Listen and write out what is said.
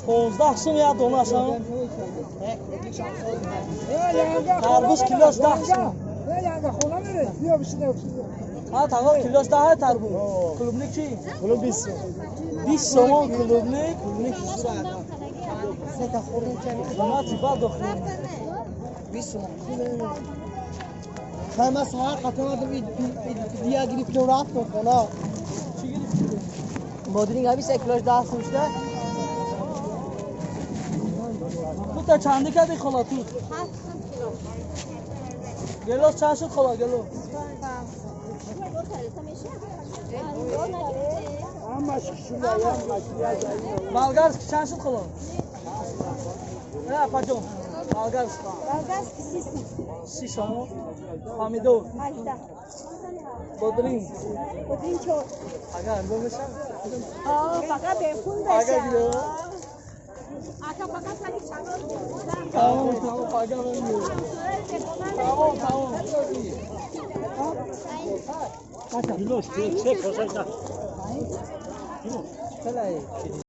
15 сум як донааш. Тарбуз килош 10 сум. Ҳа, тағо, килош 10 тарбуз. Клубник чӣ? Клуб 20 сум. 20 сомон клубник, клубник. Қимати бад охи. 20 сум. Хай, ман саҳар қатонадам, дия гирифтем, рафтам хона. Чӣ гирифтӣ? Бодринг ҳами се килош 10 сум шуда. Тута чанди кардӣ, хола, тут? Гелос чанд шуд, хола, гелос? Болгарский чанд шуд, хола? Не, апаҷон, болгарский. Болгарский 30 сум. 30 сомон. Помидор? 18. Бодринг? Бодринг 4. Агар арзон мешавад? Фақат бепул. Агар беша. Ака, фақат сари чанор. Тамом, тамом, пага мемирем. Тамом, тамом. Килош, се косаш да.